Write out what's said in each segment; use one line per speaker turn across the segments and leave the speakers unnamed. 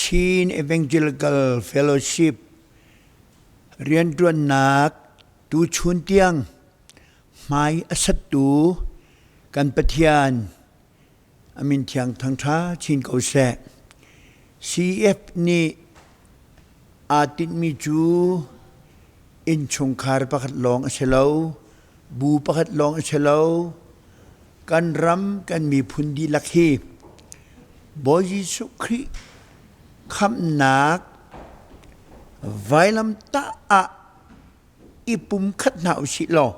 Chin Evangelical Fellowship rianṭuannak tuchun tiang hmai a sattu kan Pathian a min thiang thangṭha chin ko seh. CF nih aa tinhmi cu innchungkhar pakhat lawng a si lo, bu pakhat lawng a si lo, kan ram kan miphun dihlak hi Bawi Jesuh Khrih khamhnak vailamtah ah i pumkhat hna usih law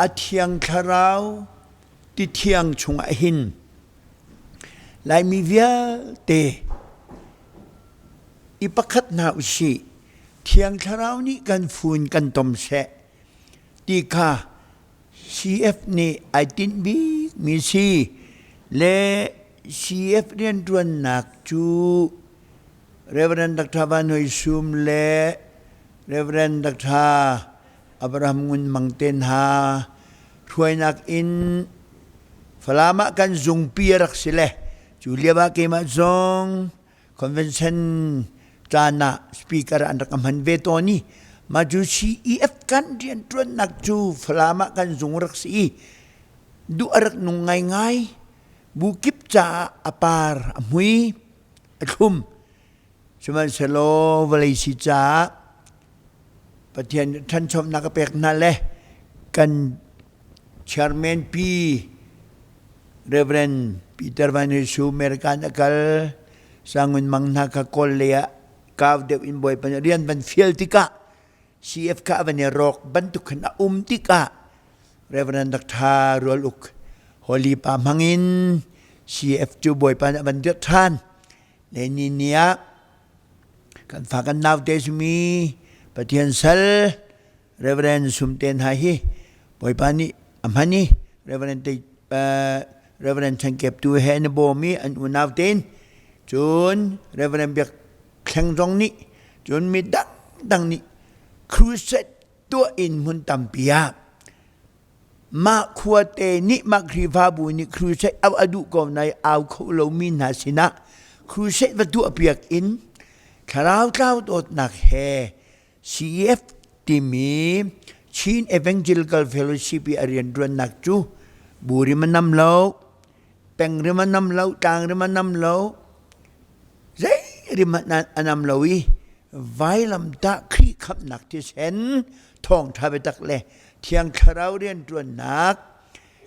a thiang thlarau ti thiang chungah hin Laimi vialte i pakhat hna usih thiang thlarau nih kan fun kan tom seh ti kha CF nih ai tinh bikmi si le CF rianṭuannak cu Reverend Dr. Van Hoi Sum le Reverend Dr. Abraham Ngun Mang te hna hruainak in Falam ah kan zungpi a rak si le cu lio ah keimah zong convention caan ah speaker an rak ka hman ve tawn i mah cu CEF kan rianṭuannak cu Falam ah kan zung rak si i duh a rak nung ngaingai bu kip caah a par a hmui a thlum. Sihmanhsehlaw vawlei si caah Pathian ṭhanchawmnak a pek hna le kan chairman pi Reverend Peter Van Hesu American a kal Sangun Mang hna kha kawl lei ah kau deuh in Bawipa nih rian van fial tikah CF kha a van i rawk bantuk khan a um tikah Reverend Dr. Rual Uk Holy Pa hmangin CF cu Bawipa nih a van dirh ṭhan. Le ni ni ah kan fa kan naute simi Pathian sal Reverend Sumte hna hi Bawipa nih a hman i Reverend te Reverend Chan Kep tu he an i bawm i an unau tein cun Reverend Biak Thleng zong nih cun mi dangdang nih crusade tuah in hmun tampi ah mah khuate nih mah Khrihfabu nih crusade au a duh ko nai au kho lomi hna sinah crusade va tuah piak in thlarau tlau dawtnak he CEF timi Chin Evangelical Fellowship i a rianṭuannak cu bu rim a nam lo, peng rim a nam lo, tlang rim a nam lo, zei rim a nam lo i vailamtah Khrih khamhnak thisen thawngṭha biatak le Thiang Thlarau rianṭuannak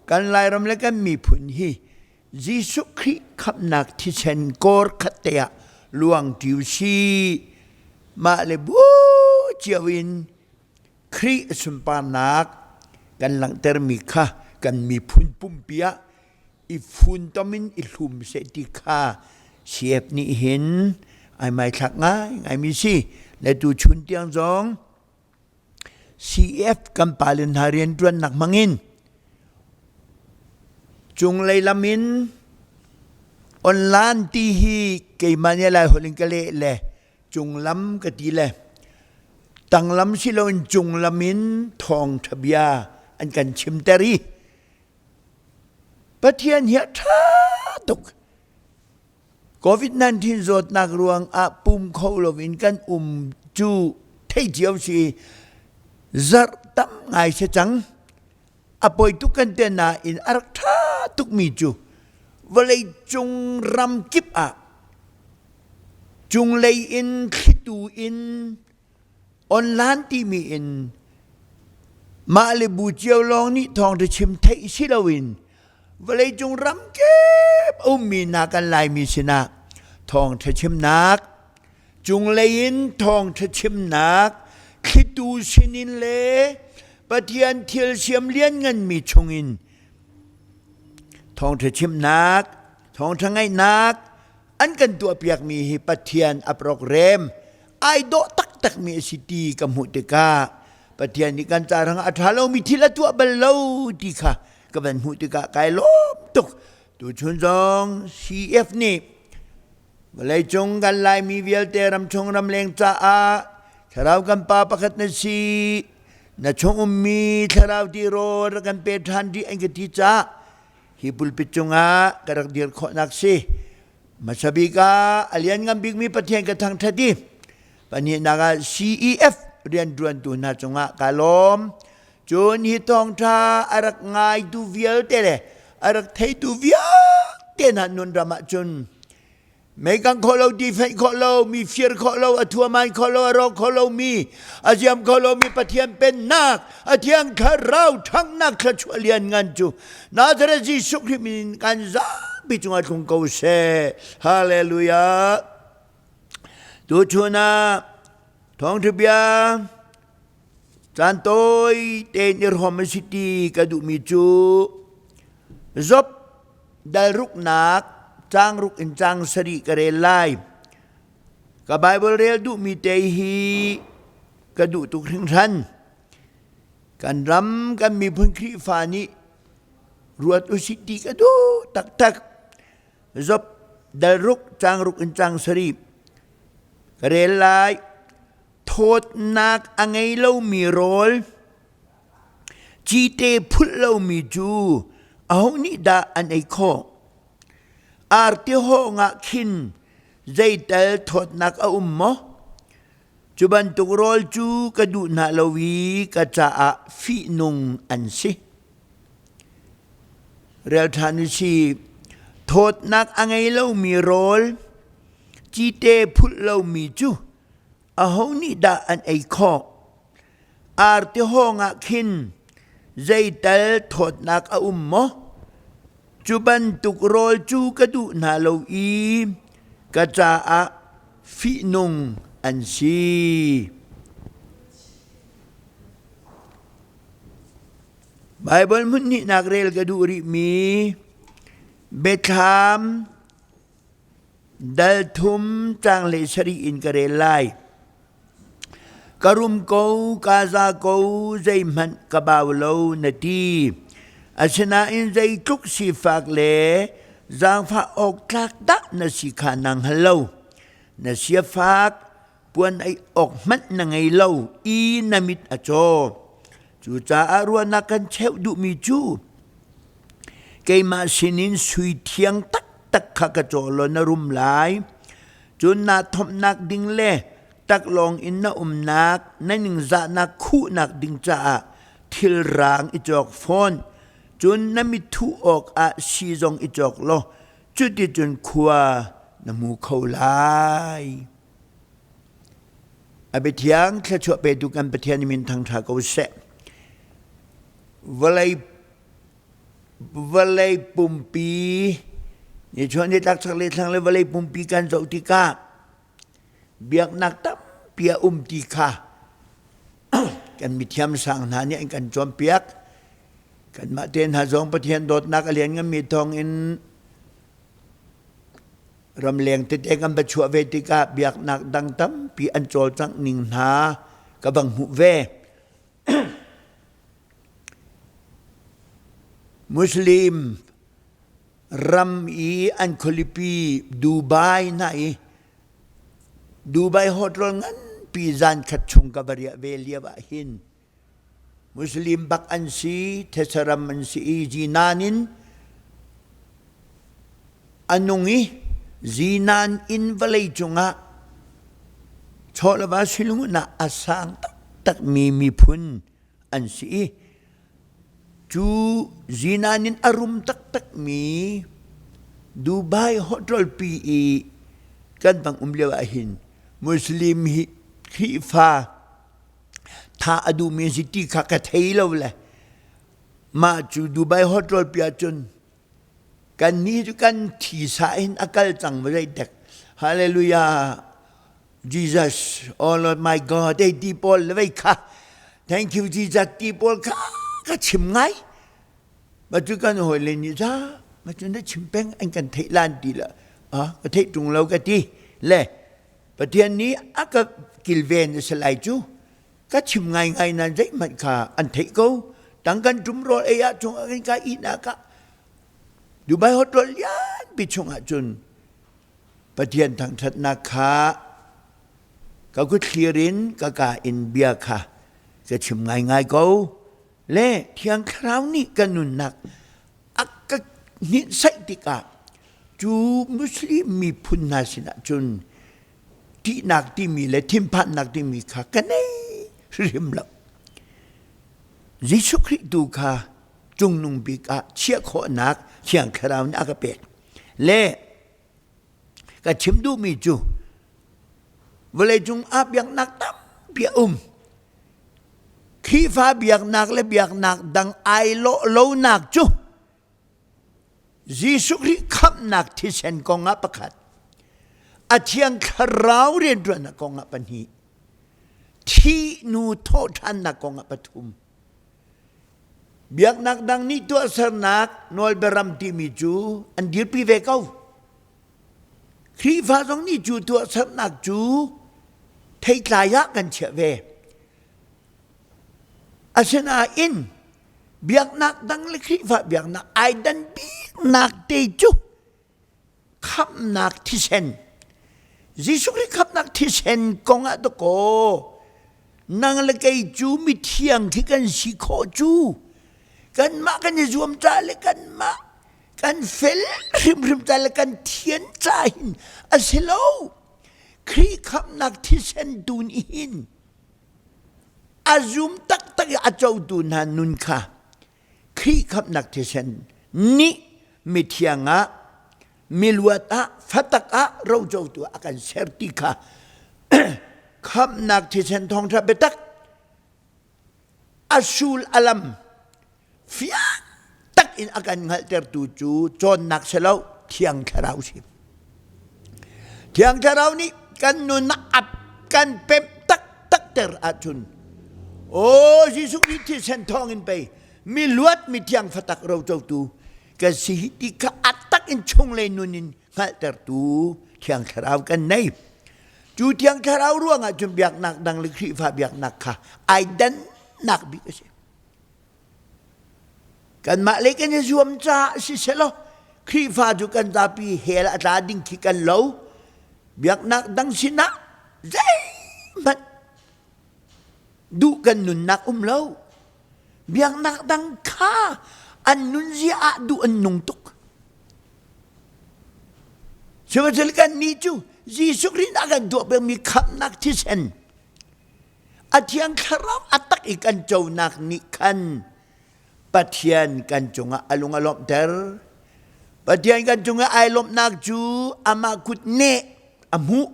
kan Lairam le kan miphun hi Jesuh Khrih khamhnak thisen kawr khat te ah luang ṭi u sih. Mah le bu cio in Khrih sunparnak kan langhtermi kha kan miphun pumpi ah i funtom in i hlum seh ti kha CF nih hin ai hmaithlak ngaingaimi si. Le tu chun tiang zong CF kan pale hna rianṭuannak hmangin cunglei lam in online ti hi keimah nih lai holh in ka leh le cunglam ka ti le tanglam si loin cunglam in thawngṭha bia an kan chimter i Pathian hi a ṭha tuk. COVID-19 zawtnak ruangah pum kho loin kan um cu thei cio si zarh tam ngai si cang. A poi tuk kan te nain a rak ṭha tukmi cu vawleicung ram kip ah cunglei in thlitu in online timi in mah le bu cio lawng nih thawngṭha chim theih si loin vawleicung ramkip a ummi hna kan Laimi sinah thawngṭha chimnak cunglei in thawngṭha chimnak thlitu sinin le Pathian thil siam liannganmi chungin thawngṭha chimnak thawngṭha ngaihnak an kan tuahpiakmi hi Pathian a program ai dawh taktakmi a si ti ka hmuh tikah Pathian nih kan ca hrangah a ṭha lomi thil a tuah bal lo ti kha ka van hmuh tikah kai lawm tuk. Tuchun zong CF nih vawleicung kan Laimi vialte ramchung ramleng caah thlarau kan pa pakhat na si na chung ummi thlarau tirawl rak kan pe ṭhan dih an ka ti caah hi pulpit cungah ka rak dir khawhnak si. Hmasa bik ah a lianngan bikmi Pathian ka thangṭhat i pahnihnak ah CEF rianṭuantu hna cungah ka lawm. Cun hi thawngṭha a rak ngaitu vialte le a rak theitu vialte hna nun ram ah cun Mei-kang khawh lo, ti feih khawh lo, mi fir khawh lo, a thuaman khawh lo, a rawk khawh lomi, a ziam kho lomi Pathian pennak, a thiang thlarau ṭhanghnak thluachuah lianngan cu Nazareth Jesuh Khrih min in kan zapi cungah tlung ko seh. Hallelujah. Tuchun ah thawngṭha bia caan tawi tein i hrawm a si ti ka duhmi cu Job dal ruknak caang ruk in caang sarih ka rel lai. Ka Baibal rel duhmi te hi ka duh tuk hringhran. Kan ram kan miphun Khrihfa nih ruat usih ti ka duh taktak. Job dal ruk caang ruk in caang sarih ka rel lai. Thawtnak a ngei lomi rawl Cite phulh lomi cu aho nih dah an ei khawh? Arti hawng ah khin zeital thawtnak a um maw? Cu bantuk rawl cu ka duh hna lo i ka caah fihnung an si. Rel ṭhan u sih. Thawtnak a ngei lomi rawl, cite phulh lomi cu aho nih dah an ei khawh? Arti hawng ah khin zeital thawtnak a um maw? Cu bantuk rawl cu ka duh hna lo i ka caah fihnung an si. Baibal hmun hnihnak rel ka duh rihmi Biathlam dal thum caang le sarih in ka rel lai. Ka rum ko, ka za ko, zeihmanh ka bau lo na ti. Asinain zeitluk sifak le zaangfah awk tlak dah na si kha naa hngal lo. Na siafak, puan ei awk hmanh na ngei lo i na mit a caw. Cucaah ruahnak kan cheuh duhmi cu keimah sinin sui thiang taktak kha ka caw law na rum lai. Cun naa thomhnak ding le taklawng in na umnak, na ningzahnak khuhnak ding caah thil raang i cawk fawn. Cun na mithuh awkah sii zong i cawk law cuticun khua na hmu kho lai. A biathiang thluachuah petu kan Pathian min thangṭha ko seh. Vawlei vawlei pumpi nichuah nitlak chaklei thlang le vawlei pumpi kan zoh tikah biaknak tampi a um ti kha kan mithiam sang hna nih an kan cawnpiak. Kanmah te hna zong Pathian dawtnak a liannganmi thawngin Ramleng tete kan va chuah ve tikah biaknak dang tampi an cawlcangh ning hna ka vang hmuh ve. Muslim ram i an khualipi Dubai hna i Dubai hotel nganpi zan khat chung ka va riah ve lio ah hin Muslim bak an si, Thesaram an si i zinan in a nung i zinan in vawlei cungah chawlava silungun ah a sang taktakmi miphun an si i cu zinan in a rum taktakmi Dubai hotel pi i kan bang um lio ah hin Muslim hi Khrihfa Tha a duhmi an si ti kha ka thei lo le mah cu Dubai hotel pi ahcun kan nih cu kan thisa in a kal cang va zei dek. Hallelujah. Jesus, oh Lord my God, ei ti pawl le vei kha. Thank you Jesus ti pawl kha ka chim ngai. Ma cu kan hawi le nih za ma cu na chim peng an kan theih lan ti la. Ah, ka theih tung lo ka ti. Le Pathian nih a ka kilven a si lai cu ka chim ngaingai nain zeihmanh kha an theih ko. Tang kan ṭum rawl ei ah chung ah kan ka ihnak ah Dubai hotel lianpi chungah cun Pathian thangṭhatnak kha ka kut thlir in ka ka in bia kha ka chim ngaingai ko. Le Thiang Thlarau nih ka nunnak a ka hninhsaih tikah. Cu Muslim miphun hna sinah cun ṭihnak timi le thinphannak timi kha ka nei hrimhrim lo. Jesuh Khrih tu kha cungnung bik ah chiah khawhnak Thiang Thlarau nih a ka pek. Le ka chim duhmi cu vawleicung ah biaknak tampi a um. Khrihfa biaknak le biaknak dang ai lawh lonak cu Jesuh Khrih khamhnak thisen kong ah pakhat, a Thiang Thlarau rianṭuannak kong ah pahnih, thih hnu thawhṭhannak kong ah pathum. Biaknak dang nih tuahsernak nawlbiaram timi cu an dirpi ve ko. Khrihfa zong nih cu tuahsernak cu theitlai ah kan chiah ve. Asinain biaknak dang le Khrihfa biaknak ai dan biknak te cu khamhnak thisen Jesuh Khrih khamhnak thisen kong ah dakaw nang le kei cu mithiang khi kan si khawh cu kanmah kan i zuam ca le kanmah kan fel hrimhrim ca le kan thian ca hin a si lo. Khrih khamhnak thisen tu nih hin a zum taktak i a cotu hna nun kha Khrih khamhnak thisen nih mithiang ah miluat ah fatak ah rocotu ah a kan ser ti kha khamhnak thisen thawngṭha biatak a sul a lam fiang tak in a kan hngalhtertu cu cawnnak si lo Thiang Thlarau si. Thiang Thlarau nih kan nun a kan pemh taktak ter ahcun aw Jesuh Khrih thisen thawngin pei mi luat mi thiang fatak rocotu kan si hi ti kha a tak in chunglei nun in hngalhtertu Thiang Thlarau kan nei. Cu Thiang Thlarau ruangah cun biaknak dang le Khrihfa biaknak kha ai dannak bik a si. Kanmah le kan i zuam caah siselaw Khrihfa cu kan zapi hell a tla ding khi kan lo. Biaknak dang sinah zeihmanh duh kan nunnak um lo. Biaknak dang kha an nunzia ah duh an nung tuk. Sihmanhsehlaw kan nih cu Jesuh Khrih a kan tuah pengmi khamhnak thisen A Thiang Thlarau a tak i kan conak nih khan Pathian kan cungah a lung a lawmhter. Pathian kan cungah ai lawmhnak cu amah kut neh a hmuh.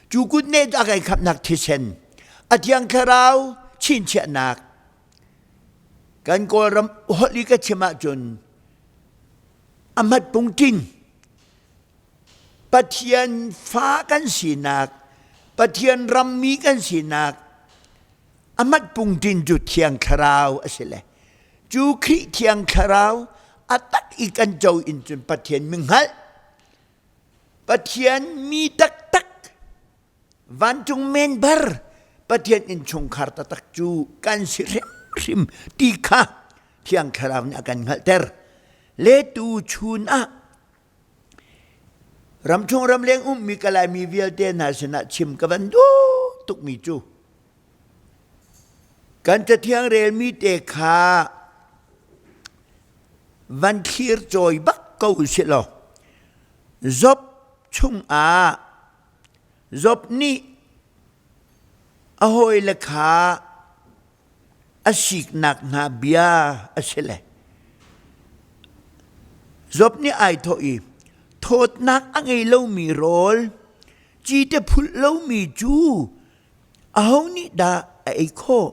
Cu kut neh cu a kan khamhnak thisen, a Thiang Thlarau chinchiahnak. Kan Kawlram holh i ka chim ahcun a hmat pungtin Pathian fa kan sinak, Pathian rammi kan sinak, a hmatpungtin cu Thiang Thlarau a si le cu Khrih Thiang Thlarau a tak i kan co in cun Pathian mi hngalh, Pathian mi taktak, vancung member, Pathian innchungkhar taktak cu kan si hrimhrim ti kha Thiang Thlarau nih a kan hngalhter. Le tu chun ah Ramchung ramleng ummi ka Laimi vialte hna sinah chim ka van duh tukmi cu kan cathiang relmi te kha van thlir cawi bak ko usih law Job chungah Job nih a hawile kha a siknak hna bia a si le Job nih ai thawh i thawtnak a ngei lomi rawl cite phulh lomi cu aho nih dah a ei khawh?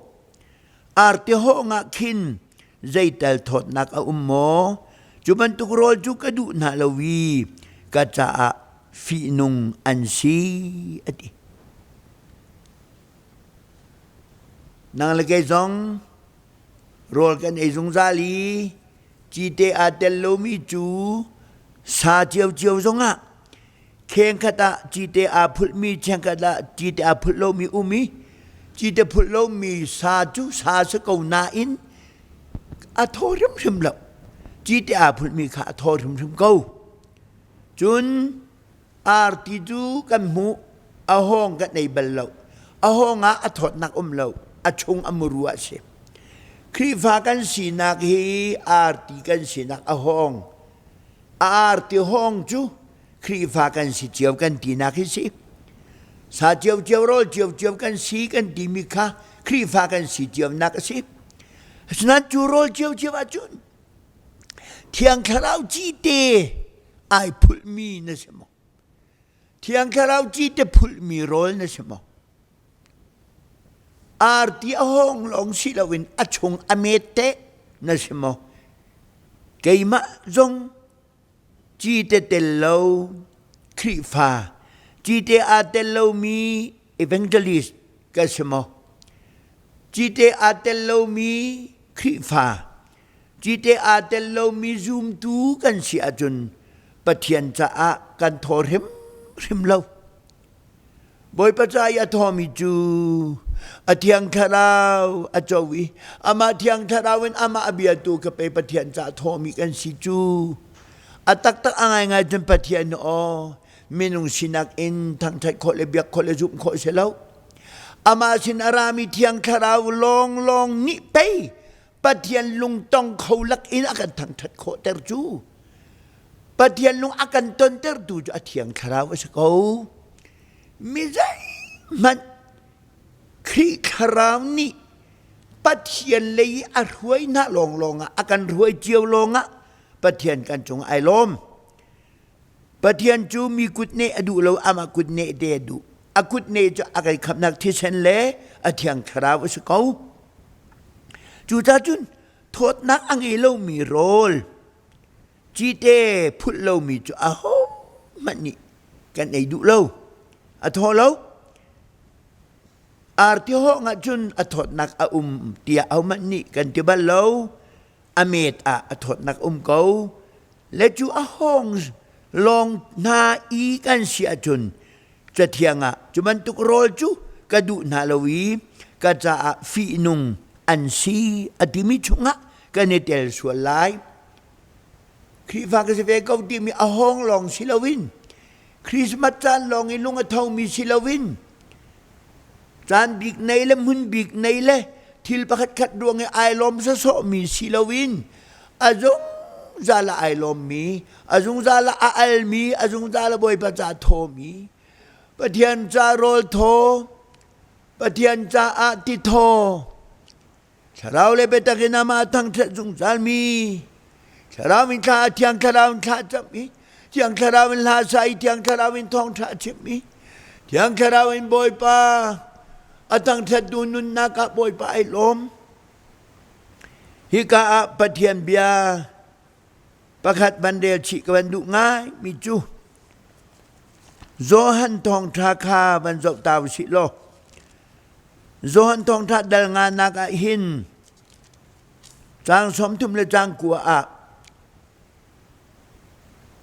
Arte hawng ah khin zeital thawtnak a um maw? Cu bantuk rawl cu ka duh hna lo i ka caah fihnung an si, a ti. Nang le kei zong rawl kan ei zungzal i cite aa tel lomi cu sa ciocio zongah khengkhat ah cite aa phulhmi chengkhat ah cite aa phulh lomi um i cite phulh lomi sa cu sa si ko nain a thaw hrimhrim lo. Cite aa phulhmi kha a thaw hrimhrim ko. Cun Arti cu kan hmuh, a hawng kan ei bal lo. A hawng ah a thawtnak um lo, a chung a muru a si. Khrihfa kan sinak hi arti kan sinak a hawng. A arti hawng cu Khrihfa kan si cio kan tinak hi si. Sa cio cio rawl cio cio kan si kan timi kha Khrihfa kan si cionak a si. Asinain cu rawl cio cio ahcun Thiang Thlarau cite ai phulhmi na si maw? Thiang Thlarau cite phulhmi rawl na si maw? Arti a hawng lawng si loin a chung a met teh na si maw? Keimah zong cite tel lo Khrihfa, cite aa tel lomi evangelist ka si maw? Cite aa tel lomi Khrihfa, cite aa tel lomi zumtu kan si ahcun Pathian caah kan thaw hrimhrim lo. Bawipa ca i a thawmi cu a Thiang Thlarau a co i amah Thiang Thlarau in amah a biatu ka pe Pathian ca thawmi kan si cu. A taktak a ngaingai cun Pathian aw minung sinak in thangṭhat khawh le biak khawh le zumh khawh si lo. Amah sin a rami Thiang Thlarau lawnglawng nih pei Pathian lungtong kho lak in a kan thangṭhat khawhter cu. Pathian lung a kan tontertu cu a Thiang Thlarau a si ko. Mi zeihmanh Khrih Thlarau nih Pathian lei i a hruai hna lawnglawng ah a kan hruai cio lawngah Pathian kan cung ai lawm. Pathian cu mi kut neh a duh lo, amah kut neh te a duh. A kut neh cu a kan khamhnak thisen le a Thiang Thlarau a si ko. Cucaah cun thawtnak a ngei lomi rawl cite phulh lomi cu ahohmanh nih kan ei duh lo. A thaw lo. Arti hawng ah cun a thawtnak a um tiah ahohmanh nih kan ti bal lo. A met ah a thawtnak um ko. Le cu a hawng lawng hna i kan si ahcun Cathiang ah cu bantuk rawl cu ka duh hna lo i ka caah fihnung an si a timi chungah kan i tel sual lai. Khrihfa ka si ve ko timi a hawng lawng si loin Christmas caan lawng i lung a thomi si loin caan bik nei le hmun bik nei le thil pakhat khat ruang i ai lawm sawsawhmi si loin a zungzal ah ai lawmmi a zungzal ah a almi a zungzal ah Bawipa ca thawmi Pathian ca rawl thaw Pathian caah ti thaw Thlarau le biatak in amah thangṭhat zungzalmi Thlarau in thla Thiang Thlarau in thla cam i Thiang Thlarau in hla sa i Thiang Thlarau in thawngṭha chim i Thiang Thlarau in Bawipa a thangṭhattu nunnak ah Bawipa ai lawm. Hika ah Pathian bia pakhat van rel chih ka van duh ngai mi cu Johan thawngṭha kha van zoh ta usih law Johan thawngṭha dal nganak ah hin caang 30 le caang 9 ah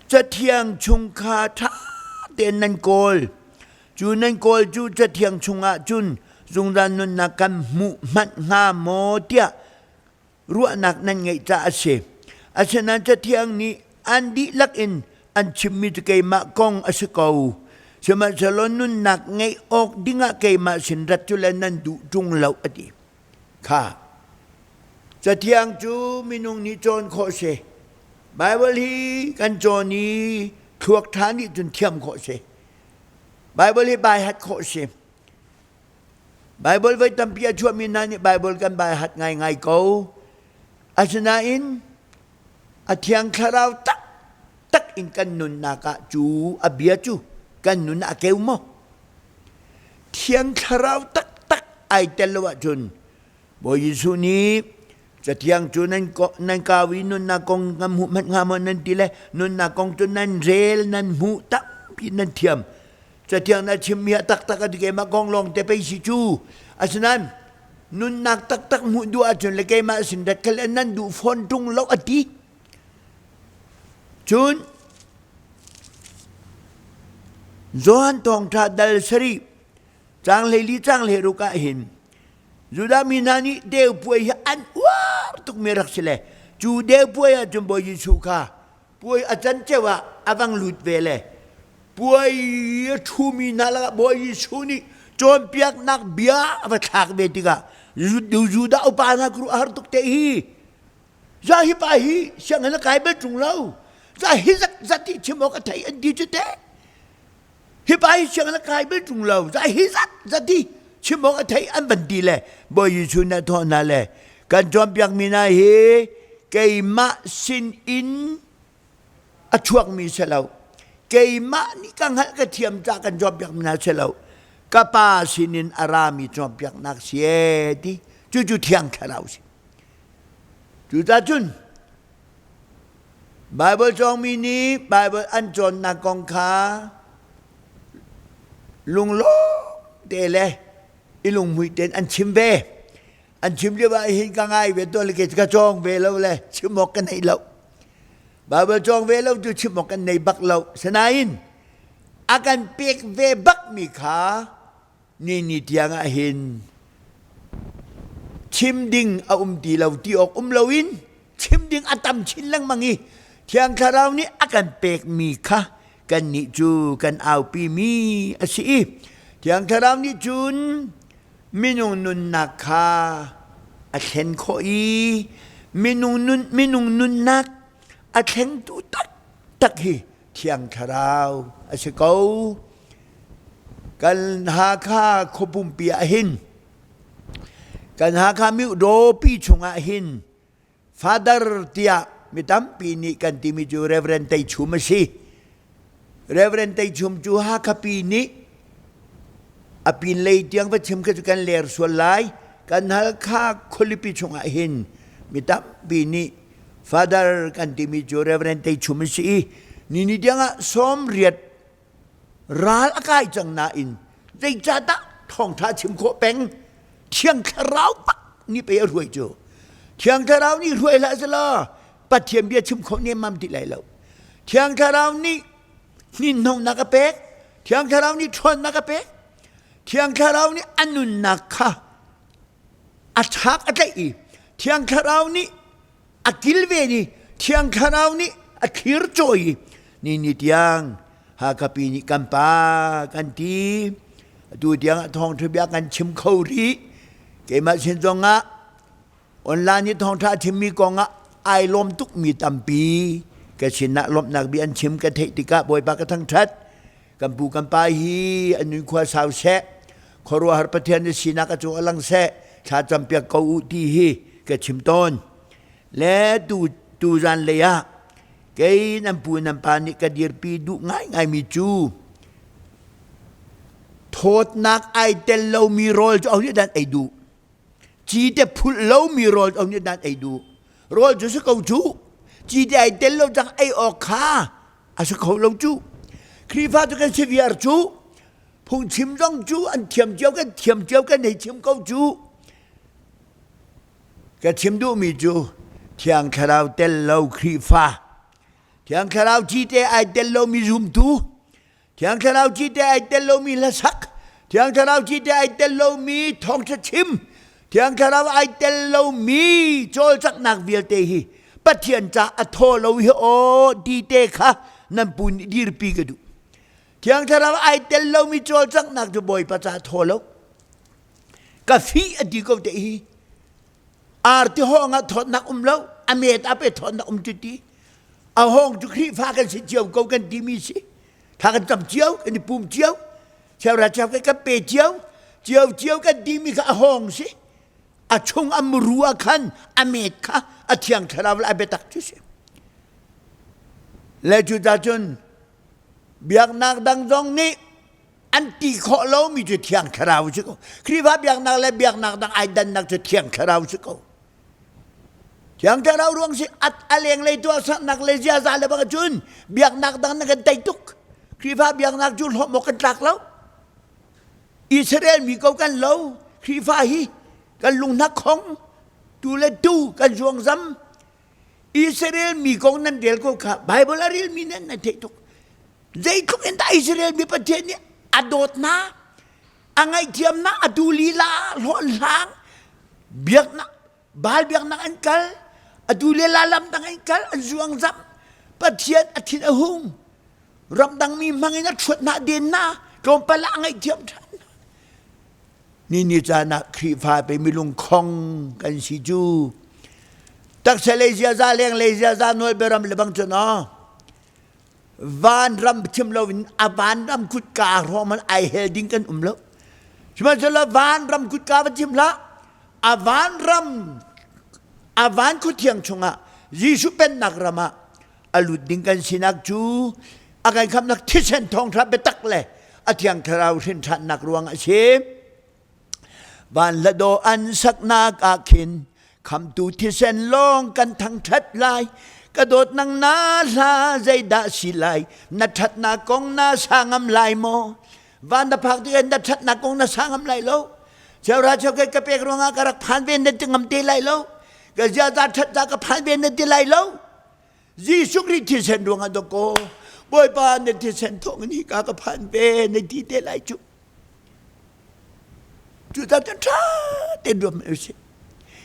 Cathiang chung kha ṭha tein nan kawl. Cu nan kawl cu Cathiang chungah cun zungzal nunnak kan hmuh hmanh hnga maw tiah ruahnak nan ngeih caah a si. Asinain Cathiang nih an dihlak in an chimmi cu keimah kong a si ko. Sihmanhsehlaw nunnak ngeih awk dingah keimah sin rat cu le nan duh ṭung lo a ti. Kha Cathiang cu minung nih cawn khawh si. Baibal hi kan cawn i thluak ṭha nih cun thiam khawh si. Baibal hi baihat khawh si. Baibal voi tampi a chuahmi hna nih Baibal kan baihat ngaingai ko. Asinain a Thiang Thlarau taktak in kan nunnak ah cu a bia cu kan nun a keu maw? Thiang Thlarau taktak ai tel lo ahcun Bawi Jesuh nih Cathiang cu nan, nan kau i nunnak kong kan hmuh hmanh hnga maw nan ti le nunnak kong cu nan rel nan hmuh tampi nan thiam. Cathiang na chimmi a taktak a ti keimah kong lawng te pei si cu. Asinain nunnak taktak hmuh duh ahcun le keimah sin rat khal nan duh fawn ṭung lo a ti. Cun Johan thawngṭha dal sarih caang 14 caang 16 ah hin Judah mi hna nih deu puai hi an uar tukmi rak si le cu deu puai ah cun Bawi Jesuh kha puai a can ceu ah a vang lut ve le puai a ṭhumi hna lakah Bawi Jesuh nih cawnpiaknak bia a va thlak ve tikah Judah upa hna kru a har tuk te hi. Za hi pa hi sianginn a kai bal ṭung lo. Za hi zat zat hi chim awk a thei an ti cu teh. Hi pa hi siang na kai bal ṭung lo. Za hi zat zat hi chim awk a thei an van ti le Bawi Jesuh na thawh hna le kan cawnpiakmi hna hi keimah sin in a chuakmi si lo. Keimah nih ka hngalh ka thiam ca kan cawnpiakmi hna si lo. Ka pa sinin a rami cawnpiaknak si ee ti. Cucu Thiang Thlarau si. Cucaah cun Baibal cawngmi nih Baibal an cawnnak kong kha lunglawm te le i lunghmuih tein an chim ve. An chim lio ah hin ka ngai ve tawn le kei ka cawng ve lo le chim awk ka nei lo. Baibal cawng ve lo cu chim awk kan nei bak lo. Sinain a kan pek ve bakmi kha ni ni tiang ah hin chim ding a um ti lo ti awk um loin chim ding a tam chin lengmang i Thiang Thlarau nih a kan pekmi kha kannih cu kan aupimi a si i Thiang Thlarau nih cun minung nunnak kha a thlen khawh i minung nun minung nunnak a thlengtu taktak hi Thiang Thlarau a si ko. Kan Hakha khuapumpi ah hin kan Hakha Myodaw chungah hin Father tiah mi tampi nih kan timi cu Reverend Tei Chum a si. Reverend Tei Chum cu Hakha pi nih a pinlei tiang va chim kha cu kan ler sual lai. Kan Halkha khualipi chungah hin mi tampi nih Father kan timi cu Reverend Tei Chum a si i ni ni tiangah 80 ral a kai cang nain zeicahdah thawngṭha chim khawh peng Thiang Thlarau bak nih pei a hruai cu Thiang Thlarau nih hruai hlah selaw Pathian bia chim khawh nemmam ti lai lo Thiang Thlarau nih hninhnonak a pek Thiang Thlarau nih ṭhawnnak a pek Thiang Thlarau nih a nunnak kha a chak a tlaih i Thiang Thlarau nih a kilven i Thiang Thlarau nih a thlir cawi i ni ni tiang Hakha-pi nih kan pa kan ti atu tiang ah thawngṭha bia kan chim kho rih keimah sin zong ah online i thawngṭha a chimmi kong ah ai lawm tukmi tampi ka sinah lawmhnak bia an chim ka theih tikah Bawipa ka thangṭhat kan pu kan pa hi an nun khua sau seh khuaruahhar Pathian na sinak a cung a lang seh thla campiak ko u ti hi ka chim tawn le tu tu zan lei ah kei nan pu nan pa nih ka dirpi duh ngaingaimi cu thawtnak ai tel lomi rawl cu aho nih dan ei duh cite phulh lomi rawl cu aho nih dan ei duh rawl cu si ko cu cite ai tel lo cang ei awk kha a si kho lo cu Khrihfa cu kan si viar cu phungchim zong cu an thiam cio kan thiam cio kan hei chim ko cu ka chim duhmi cu Thiang Thlarau tel lo Khrihfa Thiang Thlarau cite ai tel lomi zumtu Thiang Thlarau cite ai tel lomi hlasak Thiang Thlarau cite ai tel lomi thawngṭha chim Thiang Thlarau ai tel lomi cawlcanghnak vialte hi Pathian ca a thaw lo hi aw ti te kha nan pu nih dirpi ka duh. Thiang Thlarau ai tel lomi cawlcanghnak cu Bawipa ca a thaw lo. Ka fih a ti ko te hi. Arti hawng ah thawtnak um lo, a met ah pe thawtnak um cu ti. A hawng cu Khrihfa kan si cio ko kan timi si. Thla kan cam cio, kan i pum cio. Cheuhra cheu kan pe cio. Cio cio kan timi kha a hawng si. A chung a muru ah khan a met kha a thiang thlarau le a biatak cu si. Le cu ta cun biaknak dang zong nih an ti khawh lomi cu thiang thlarau si ko. Khrihfa biaknak le biaknak dang ai dannak cu thiang thlarau si ko. Thiang thlarau ruang si a lenglei tuahsernak le ziaza le bang cun biaknak dang na kan tei tuk. Khrihfa biaknak cu hlawm awk kan tlak lo. Israel mi ko kan lo. Khrihfa hi kan lung hna khong tu le tu kan zuang zam. Israel mi kong nan rel ko kha Bible a rel mi nan nan theih tuk. Zeitluk in dah Israel mi Pathian nih a dawt hna, a ngaihthiam hna, a tu lila hlawn hlang biaknak Baal biaknak an kal, atu le la lam dang an kal, an zuang zam. Pathian a thin a hung. Ramdang mi hmang in a ṭhuat hna den hna, tlawmpal ah a ngaihthiam ṭhan. Ni ni caan ah Khrihfa pe milung khong kan si cu. Taksa lei ziaza, leng lei ziaza, nawlbia ram le bang cun aw. Vanram chim loin a vanram kutka hrawng man ai hel ding kan um lo. Sihmanhsehlaw vanram kutka va chim hlah. A vanram a van khuthiang chungah Jesuh pennak ram ah a lut ding kan sinak cu a kan khamnak thisen thawngṭha biatak le a thiang thlarau hrinṭhannak ruang a si. Van hladaw an saknak ah khin khamtu thisen lawng kan thangṭhat lai. Ka dawt nang na hla zeidah si lai? Na ṭhatnak kong na sa ngam lai maw? Van na phak tikah na ṭhatnak kong na sa ngam lai lo. Cheuhra cheukhat ka pek ruangah ka rak phan ve na ti ngam te lai lo. Ka ziaza ṭhat ka phan ve na ti lai lo. Jesuh Khrih thisen ruangah dawkaw Bawipa na thisen thawngin hika ka phan ve na ti te lai cu. Cu ta ṭha te duam usih.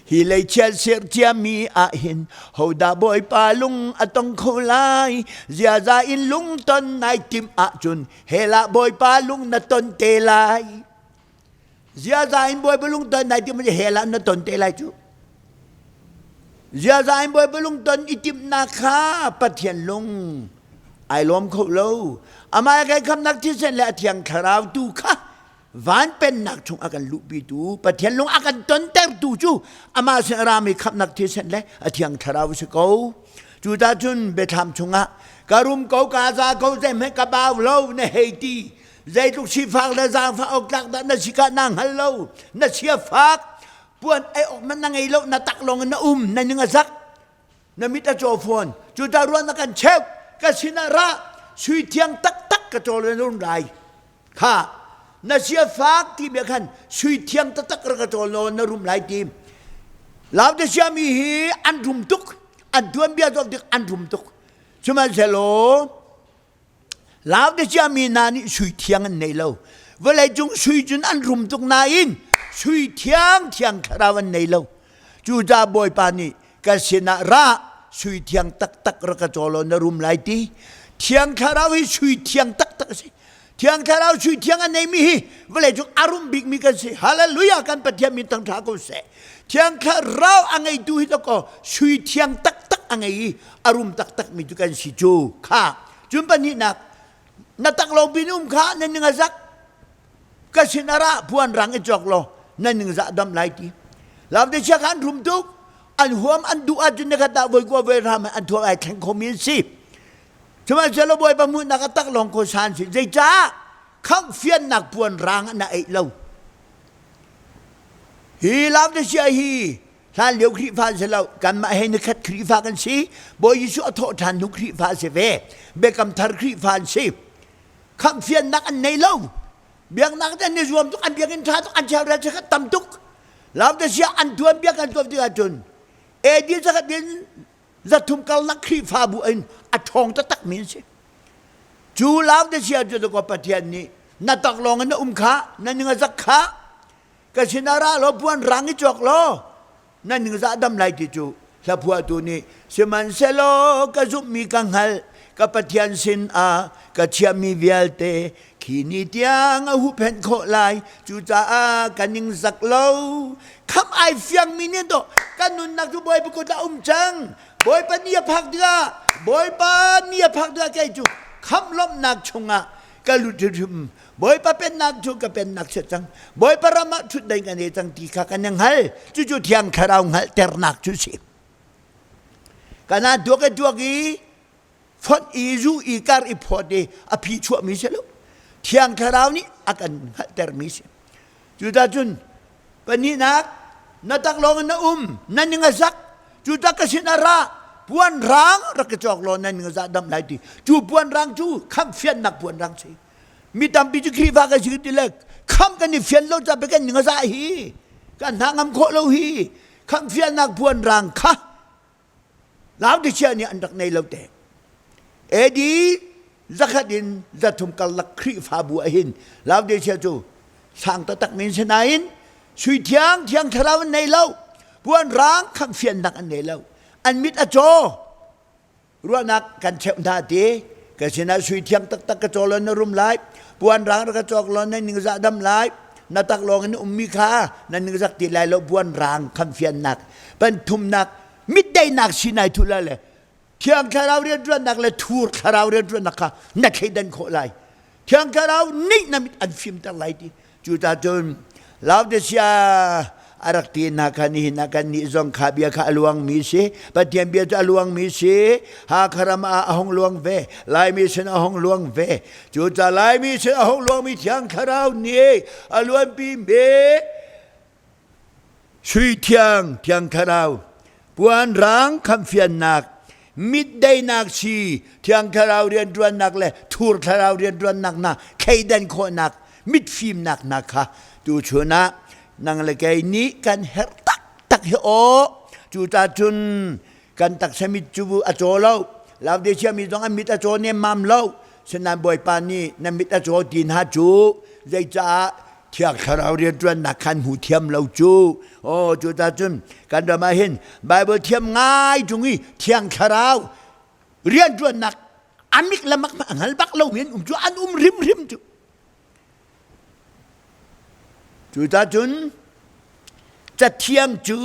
Hi lei chiat ser ciami ah hin hodah Bawipa lung a tong kho lai ziaza in lung ton nai tim ahcun hell ah Bawipa lung na ton te lai. Ziaza in Bawipa lung ton nai tim hell ah na ton te lai cu. Ziaza in Bawipa lung ton i timhnak kha Pathian lung ai lawm kho lo. Amah kai khamnak thisen le a thiang thlarau tu kha van pennak chung a kan luhpitu Pathian lung a kan tontertu cu amah sin a rami khamnak thisen le a thiang thlarau si ko. Cu ta cun biathlam chungah ka rum ko ka za ko zeihmanh ka bau lo na hei ti zeitluk sifak le zaangfah awk tlak dah na si ka na hngal lo na sia fak puan ei awk man na ngei lo na tak lawng in na um na ning a zak na mit a caw fawn cu ta ruan na kan cheuh ka sinah ra sui thiang taktak ka cawl in run rai kha na sia fak ti bia khan sui thiang taktak ra ka cawl law na rum lai ti Laodicea mi hi an rum tuk an tuan bia dok dik an rum tuk sihmanhsehlaw Laodicea mi hna nih sui thiang an nei lo. Vawleicung sui cun an rum tuk nain sui thiang thiang thlarau an nei lo. Cucaah Bawipa nih ka sinah ra sui thiang taktak rak ka caw law na rum lai ti. Thiang thlarau hi sui thiang taktak a si. Thiang thlarau sui thiang a neimi hi vawleicung a rum bikmi kan si. Hallelujah kan Pathian min thangṭha ko seh. Thiang thlarau a ngeitu hi dakaw sui thiang taktak a ngei i a rum taktakmi cu kan si cu kha cun pahnihnak na taklawng pin um kha na ning a zak ka sin a ra puan rang i cawk law na ning zah dam lai ti lamte chia kha an rum tuk an huam an duh ahcun na khat ah voi kua voi ram an thuam ai thleng khomi an si sihmanhsehlaw bawipa hmuhnak a taklawng ko san si zeicah khangh fiannak puan rang na eih lo hi lamte chia hi Hlanlio Khrihfa an si lo. Kanmah he nikhat Khrihfa kan si. Bawi Jesuh a thawh ṭhan hnu Khrihfa a si ve. Biakam thar Khrihfa an si. Khamhfiannak an nei lo. Biaknak an i zuam tuk, an biakinn ṭha tuk, an chiarel chiakhat tam tuk. Laodicea an tuan biak an tuan tikah cun AD zakhat in zathum karlak Khrihfabu in a ṭhawng taktak mi an si. Cu Laodicea cu Pathian nih na taklawng in na um kha, na ning a zak kha, ka sinah ra law puan rang i cawk law na ningzah dam lai ti cu hlaphuahtu nih sihmanhsehlaw ka zumhmi ka hngalh ka Pathian sin ah ka chiahmi vialte khi ni tiang a huhphenh khawh lai cucaah ka ningzak lo kham ai fiangmi nih dawh ka nunnak cu Bawipa kut ah um cang Bawipa ni a phak tikah Bawipa ni a phak tikah kei cu khamh lawmhnak chungah ka lut hrimhrim Bawipa pennak cu ka pennak si cang. Bawipa ram ah ṭhutdeng kan e cang ti kha kan i hngal. Cucu Thiang Thlarau hngalhternak cu si. Kana duak i duak i fonh i zu i kar i phawt i a phi chuahmi si lo. Thiang Thlarau nih a kan hngalhtermi si. Cucah cun pahnihnak na taklawng in na um na ning a zak cucah ka sin ah ra puan rang rak ka cawk law na ning a zah dam lai ti cu puan rang cu khamh fiannak puan rang si mi tampi cu Khrihfa kan si ti le khamh kan i fian lo ca kan ning a zah hi kan hna ngam khawh lo hi khamh fiannak puan rang kha Laodicea nih an rak nei lo te AD zakhat in zathum karlak Khrihfabu ah hin Laodicea cu sang taktak men si nain sui thiang thiang thlarau an nei lo puan rang khamh fiannak an nei lo an mit a caw ruahnak kan cheuh hna ti ka sinah sui thiang taktak ka caw law na rum lai puan rang ka cawk law na ningzah dam lai na tak lawng in ummi kha na ningzak ti lai lo puan rang khamfiannak panthumnak mitdeinak sinai thu la le. Thiang Thlarau rianṭuannak le thur thlarau rianṭuannak kha na thleidan khawh lai. Thiang Thlarau nih na mit an fimter lai ti. Cucaah cun Laodicea a rak ti hna kha nihin ah kan nih zong kha bia kha a luangmi si. Pathian bia cu a luangmi si. Hakha ram ah a hung luang ve. Laimi sin a hung luang ve. Cucaah Laimi sin a hung luangmi Thiang Thlarau nih a luanpi mi Sui thiang, thiang thlarau, puan rang khamfiannak, mit deinak si, thiang thlarau rianṭuannak le thur thlarau rianṭuannak hna thleidan khawhnak, mit fimnak hna kha tuchun ah nang le kei nih kan herh taktak hi aw. Cucaah cun kan taksa mit cu a caw lo. Laodicea mi zong an mit a caw nemmam lo. Sinain Bawipa nih na mit a caw ti hna cu zeicaah Thiang Thlarau rianṭuannak khan hmu thiam lo cu. Aw cuta cun kan ram ah hin Bible thiam ngai ṭung i Thiang Thlarau rianṭuannak amik le mak a hngal bak lo mi an um cu an um hrimhrim cu. Cuta cun Cathiang cu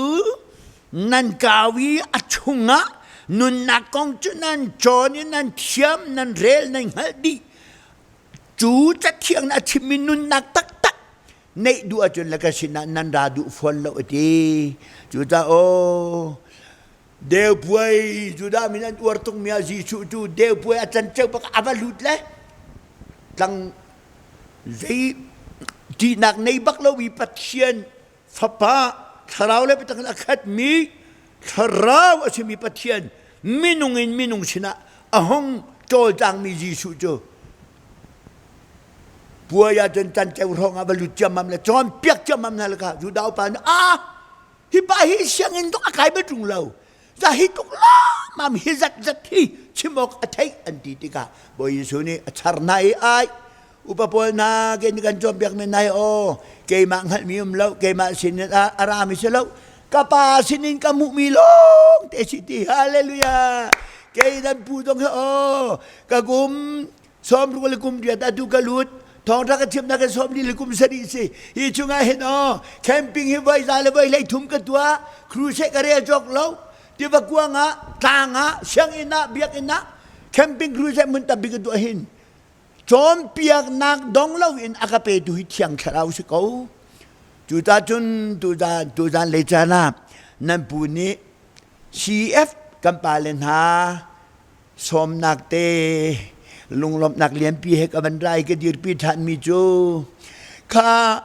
nan kau i a chungah nunnak kong cu nan cawn i nan thiam nan rel nan hngalh dih Cu cathiang nih a chimmi nunnak taktak neih duh ahcun le ka sinah nan ra duh fawn lo a ti. Cucaah aw deu puai Judah mi an uar tukmi ah Jesuh cu deu puai a can ceu bak a va lut le tlang zei ṭihnak nei bak lomi Pathian Fapa thlarau le biatak in a khatmi thlarau a simi Pathian minung in minung sinah a hung cawlcangmi Jesuh cu puai ah cun canceu hrawng ah va lut ciammam le cawnpiak ciammam hna le kha Judah upa nih ah hi pa hi sianginn zong a kai bal ṭung lo za hi tuk lawmmam hi zat zat hi chim awk a theih an ti tikah Bawi Jesuh nih a char hna i ai upa pawl hna ke nih kan cawnpiak men nai aw keimah hngalhmi um lo keimah sinin a rami si lo ka pa sinin ka hmuhmi lawng te si ti hallelujah kei nan pu zong hi aw ka kum 60 le kum riat atu ka lut thawngtha ka chimnak ka 40 le kum sarih si hi chungah hin aw camping hi voi za le voi hlei thum ka tuah crusade ka rel cawk lo tiva kuang ah tlang ah sianginn ah biakinn ah camping crusade mun tampi ka tuah hin Cawnpiaknak dong loin a ka petu hi Thiang Thlarau si ko. Cucaah cun tuzan tuzan lei caan ah nan pu nih CF kan pale hna sawmnak te lunglawmhnak lianpi he ka van rai ka dirpi ṭhanmi cu kha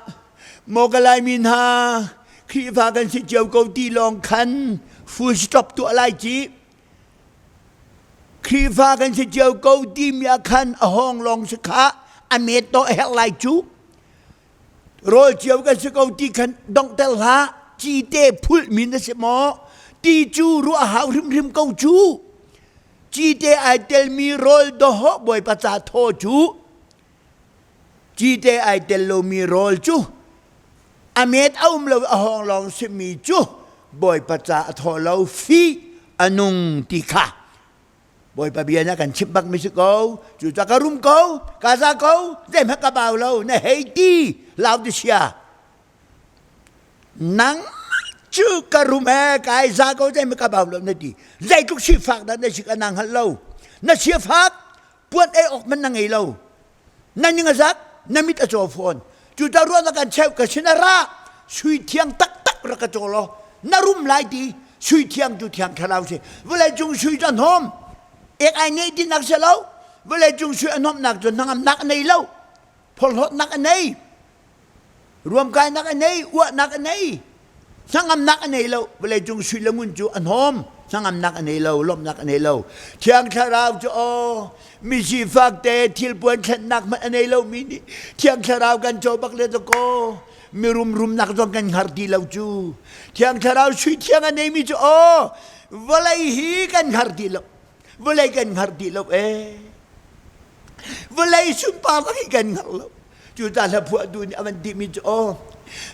maw ka Laimi hna Khrihfa kan si cio ko ti lawng khan full stop tuah lai ci Khrihfa kan si cio ko timi ah khan a hawng lawng si kha a met to a herh lai cu. Rawl cio kan si ko ti khan donghter hlah. Cite phulh mi na si maw? Ti cu ruah hau hrimhrim ko cu. Cite ai telmi rawl dawhawh bawipa ca thaw cu. Cite ai tel lomi rawl cu a met a um lo a hawng lawng simi cu Bawipa ca a thaw lo fi a nung ti kha Bawipa bia na kan chimh bak mi si ko cu ca ka rum ko ka za ko zeihmanh ka bau lo na hei ti Laodicea nang cu ka rum he kai za ko zeihmanh ka bau lo na ti zeitluk sifak dah na si ka nang hngal lo na sifak puan ei awk man na ngei lo na ning a zak na mit a caw fawn cu ta ruah na kan cheu ka sin a ra sui thiang taktak rak ka caw law na rum lai ti sui thiang cu thiang thlarau si vawlei cung sui cu a hnawm ek ai nei ti nak si lo vawlei cung sui a hnawmnak cu hnangamnak a nei lo phorhlawtnak a nei Ruamkainak a nei, uahnak a nei, hnangamnak a nei lo. Vawleicung sui le ngun cu a hnawm, hnangamnak a nei lo, lawmhnak a nei lo. Thiang Thlarau cu aw, mi sifak te thilpuan thlennak hmanh a nei lo mi nih Thiang Thlarau kan co bak le dakaw mirum rumnak zong kan hngar ti lo cu. Thiang Thlarau sui thiang a neimi cu aw, vawlei hi kan hngar ti lo. Vawlei kan hngar ti lo ee. Vawlei sunparnak hi kan hngar lo. Cucaah hla phuahtu nih a van timi cu aw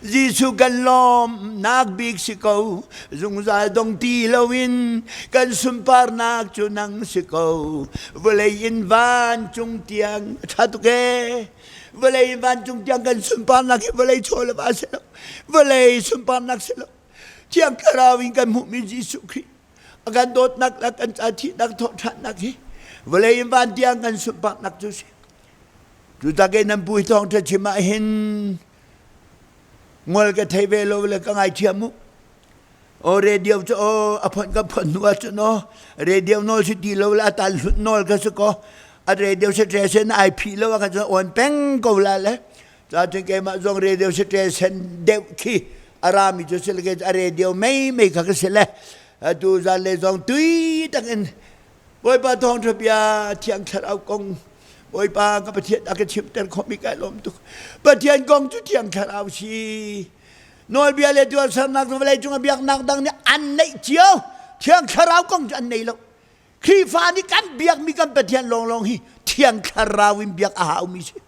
Jesuh kan lawmnak bik si ko zungzal dong ti loin kan sunparnak cu nang si ko vawlei in vancung tiang a ṭha tuk ee vawlei in vancung tiang kan sunparnak hi vawlei chaw le va si lo vawlei sunparnak si lo thiang thlarau in kan hmuhmi Jesuh Khrih. A kan dawtnak le kan ca thihnak thawhṭhannak hi vawlei in van tiang kan sunparnak cu si. Cu tak in nan pu hi thawngṭha chim ah hin ngol ka thei ve lo le ka ngaithiam mu. O radio cu o a phon ka phon hnu ah cun o radio nawl si ti lo le a tal hlut nawl ka si ko. A radio station ai phih lo ah khan cun on peng ko la le. Ca cun keimah zong radio station deuh khi a rami cu si le a radio mei mei kha ka si le. Atu zan le zong tui tak in Bawipa thawngṭha bia Thiang Thlarau kong Bawipa ka Pathian a ka chimter khawhmi kai lawm tuk. Pathian kong cu Thiang Thlarau si. Nawlbia le tuahsernak cu vawlei cung ah biaknak dang nih an neih cio. Thiang Thlarau kong cu an nei lo. Khrihfa nih kan biakmi kan Pathian lawnglawng hi Thiang Thlarau in biak a haumi si.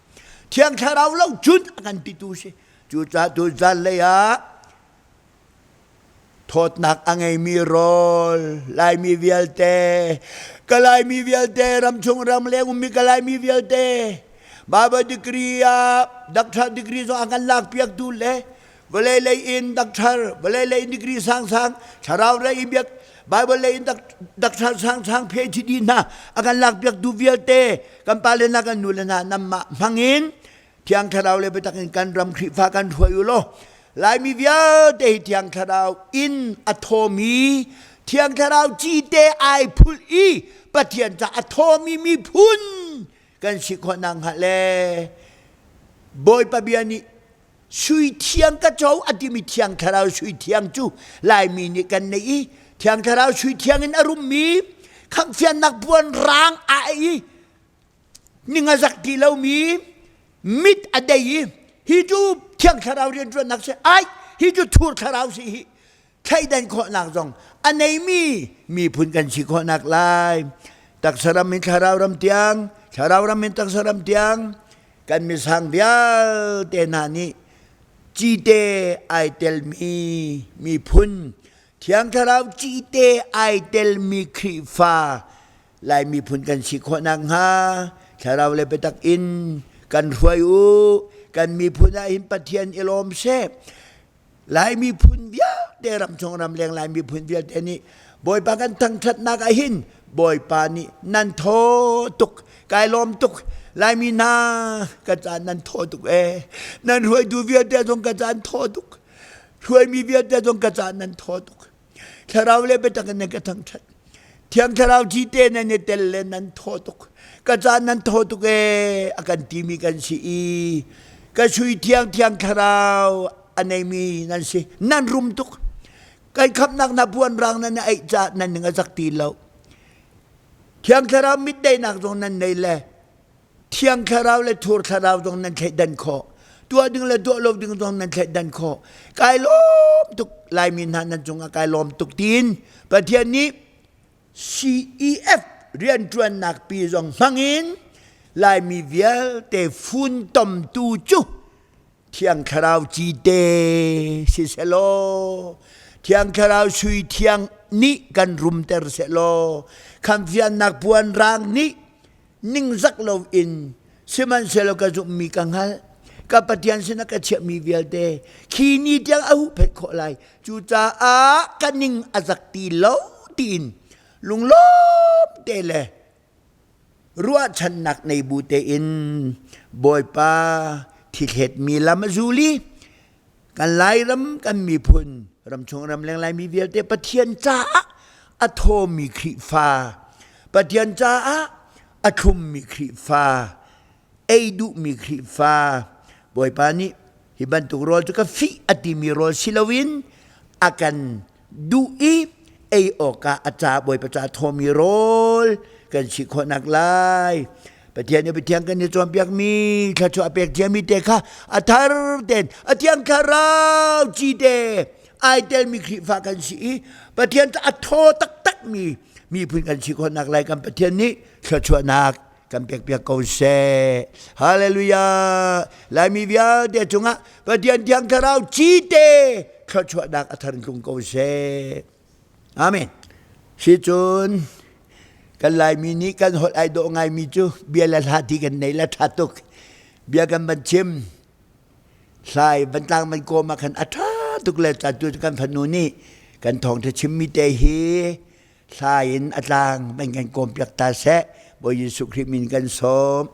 Thiang Thlarau lo cun a kan titu si. Cucaah tu zan lei ah Thawtnak a ngeimi rawl Laimi vialte, ka Laimi vialte, ramchung ramleng ummi ka Laimi vialte, Bible degree ah doctor degree zong a kan lakpiaktu le vawlei lei in doctor, vawlei lei in degree sangsang, thlarau lei in biak, Bible lei in doctor sangsang PhD hna a kan lakpiaktu vialte, kan pale hna kan nule hna nanmah hmangin Thiang Thlarau le biatak in kan ram Khrihfa kan hruai u law Laimi vialte hi Thiang Thlarau in a thawmi Thiang Thlarau cite ai phulh i Pathian ca a thawmi miphun kan si khawh nakhnga le Bawipa bia nih sui thiang ka co a timi Thiang Thlarau sui thiang cu Laimi nih kan neih i Thiang Thlarau sui thiang in a rummi khamhfiannak puan raang a i ning a zak ti lomi mit a dei i hi cu thiang thlarau rianṭuannak si ai hi cu thur thlarau si hi thleidan khawhnak zong a neimi miphun kan si khawhnak lai taksa ram in thlarau ram tiang thlarau ram in taksa ram tiang kan misang vialte hna nih cite ai telmi miphun thiang thlarau cite ai telmi Khrihfa Lai miphun kan si khawh nakhnga thlarau le biatak in kan hruai u. Kan miphun ah hin Pathian i lawm seh. Lai miphun vialte ramchung ramleng Lai miphun vialte nih Bawipa kan thangṭhatnak ah hin Bawipa nih nan thaw tuk kai lawm tuk Laimi hna ka caan nan thaw tuk ee nan hruaitu vialte zong ka caan thaw tuk hruaimi vialte zong ka caan nan thaw tuk Thlarau le biatak in nan ka thangṭhat. Thiang Thlarau cite nan i tel le nan thaw tuk. Ka caan nan thaw tuk ee a kan timi kan si i ka sui thiang thiang Thlarau a neimi nan si. Nan rum tuk. Kan khamnak na puan rang nan i aih caah nan ning a zak ti lo. Thiang Thlarau mitdaihnak zong nan nei le Thiang Thlarau le Thur Thlarau zong nan thleidan khawh. Tuah ding le tuah lo ding zong nan thleidan khawh. Kai lawm tuk Laimi hna nan cungah kai lawm tuk tiin Pathian nih CEF rianṭuannak pi zong hmangin Laimi vialte funtomtu cu Thiang Thlarau cite siselaw Thiang Thlarau sui thiang nih kan rumter sehlaw khamfiannak puan raang nih ningzak loin sihmanhsehlaw ka zumhmi ka hngalh ka Pathian sinah ka chiahmi vialte khi ni tiang a huhphenh khawh lai cucaah ka ning a zak ti lo tiin lunglawm te le ruahchannak nei bu tein Bawipa thithletmi lam a zul i kan Lairam kan miphun ramchung ramleng Laimi vialte Pathian caah a thawmi Khrihfa Pathian caah a thlummi Khrihfa ei duhmi Khrihfa Bawipa nih hi bantuk rawl cu ka fih a timi rawl si loin a kan duh i ei awkah a ca Bawipa ca thawmi rawl kan si khawhnak lai Pathian nih Pathian kan i cawnpiakmi thluachuah pek ciami te kha a thar ten a thiang thlarau ci te ai telmi Khrihfa kan si i Pathian a thaw taktakmi miphun kan si khawhnak lai kan Pathian nih thluachuahnak kan pekpiak ko seh. Hallelujah. Laimi vialte cungah Pathian Thiang Thlarau cite thluachuahnak a thar tlung ko seh. Amen. Si cun kan Laimi nih kan holh ai dawh ngaimi cu bia le hla ti kan nei la ṭha tuk. Bia kan van chim hlai van tlang van kawm ah khan a ṭha tuk le ca tu kan fanu nih kan thawngṭha chimmi te hi. Thla in a tlang van kan kawmpiak ta seh. Bawi Jesuh Khrih min kan sawm.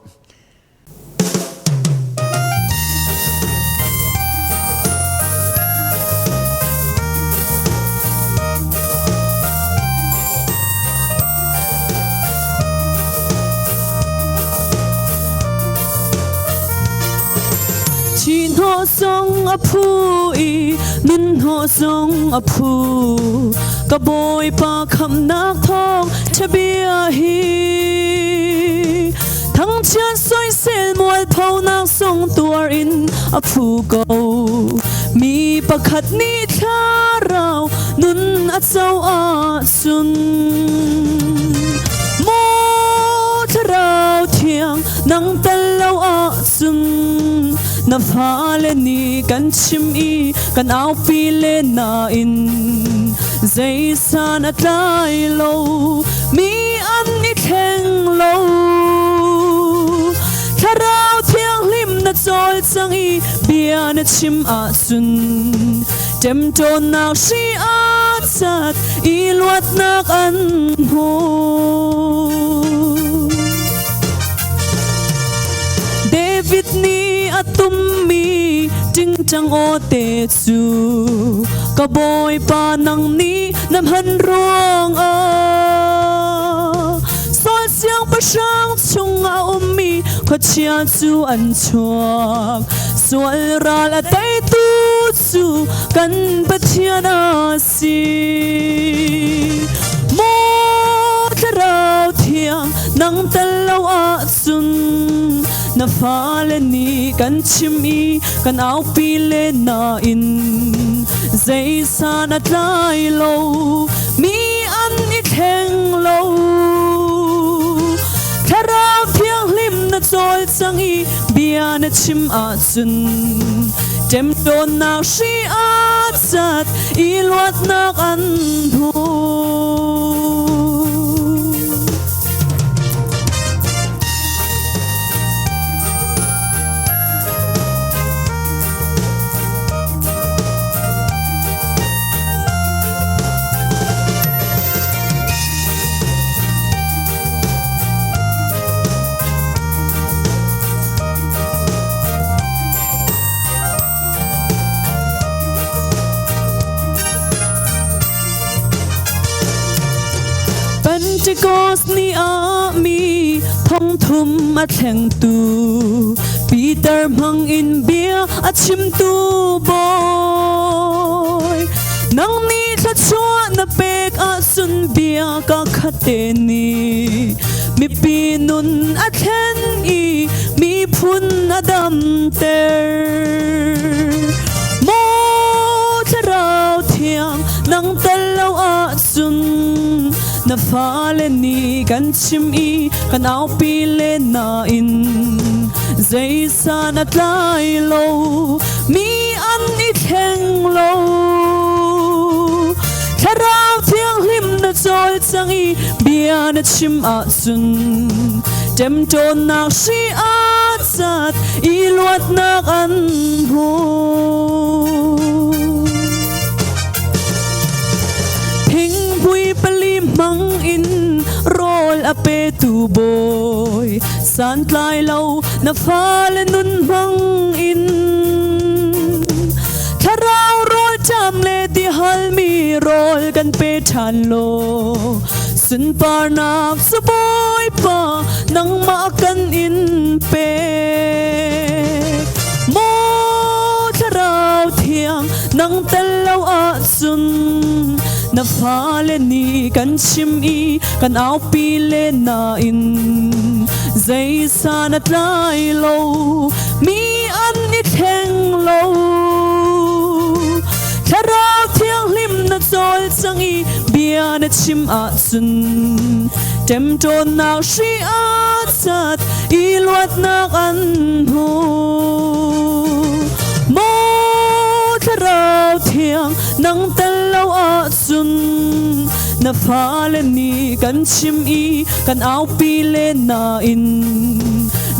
Ṭihhnawh zong a phu i nunhnawh zong a phu. Ka Bawipa khamhnak thawng ṭhabia hi. Thangchiat soisel mualphonak zong tuar in a phu ko. Mi pakhat nih thlarau nun a co ahcun maw thlarau thiang nang tel lo ahcun na fale nih kan chim i kan aupi len nain zei san a tlai lo mi an i thleng lo. Thlarau Thianghlim na cawlcang i bia na chim ahcun ṭemṭawnnak hri aa cat i luatnak an hmu. David nih a tummi ṭingṭang aw te cu ka Bawipa nang nih na hman ruangah Saul siangpahrang chungah a ummi khuachia cu an chuak. Sual ral a teitu cu kan Pathian a si. Maw Thlarau Thiang, nang tel lo ahcun na fale nih kan chim i kan aupi len nain zei san a tlai lo mi an i thleng lo. Thlarau Thianghlim na cawlcang i bia na chim ahcun ṭemṭawnnak hri aa cat i luatnak an hmu. Pentecost ni ah mi thongthum a thlengtu Peter hmang in bia a chimtu Bawi nang nih thluachuah na pek ahcun bia ka khat te nih mipi nun a thlen i miphun a damter. Maw Thlarau Thiang, nang tel lo ahcun na fale nih kan chim i kan aupi len nain zei san a tlai lo mi an i thleng lo. Thlarau Thianghlim na cawlcang i bia na chim ahcun ṭemṭawnnak hri aa cat i luatnak an hmu. Thingpui pali hmang in rawl a petu bawi santlai lo na fale nun hmang in thlarau rawl ṭam le ti halmi rawl kan pe ṭhan law sunparnak cu Bawipa nangmah kan in pek. Maw Thlarau Thiang, nang tel lo ahcun na fale nih kan chim i kan aupi len nain zei san a tlai lo mi an i thleng lo. Thlarau Thianghlim na cawlcang i bia na chim ahcun ṭemṭawnnak hri aa cat i luatnak an hmu. Maw Thlarau Thiang, nang tel lo ahcun na fale nih kan chim i kan aupi len nain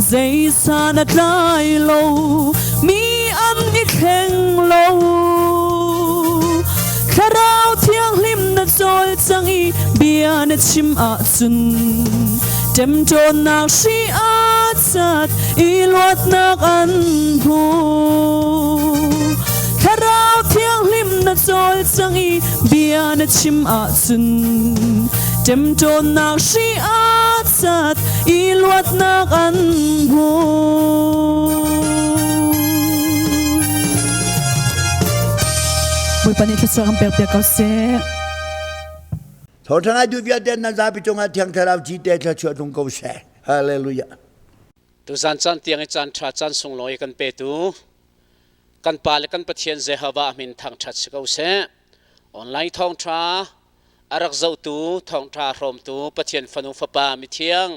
zei san a tlai lo mi an i thleng lo. Thlarau Thianghlim na cawlcang i bia bia na chim ahcun ṭemṭawnnak hri aa cat i luatnak an hmu. Thlarau Thianghlim na cawlcang i bia na chim ahcun ṭemṭawnnak hri aa cat i luatnak an hmu. Bawipa nih thluachuah kan pek piak ko seh.
Thawngṭha ngai duh vialte nan zapi cungah Thiang Thlarau cite thluachuah tlung ko seh. Hallelujah.
Tuzan caan tiang i caan ṭha caan sunglawi kan petu kan Pa le kan Pathian Jehovah min thangṭhat si ko seh. Online thawngṭha a rak zohtu thawngṭha hrawmtu Pathian fanu fapa mithiang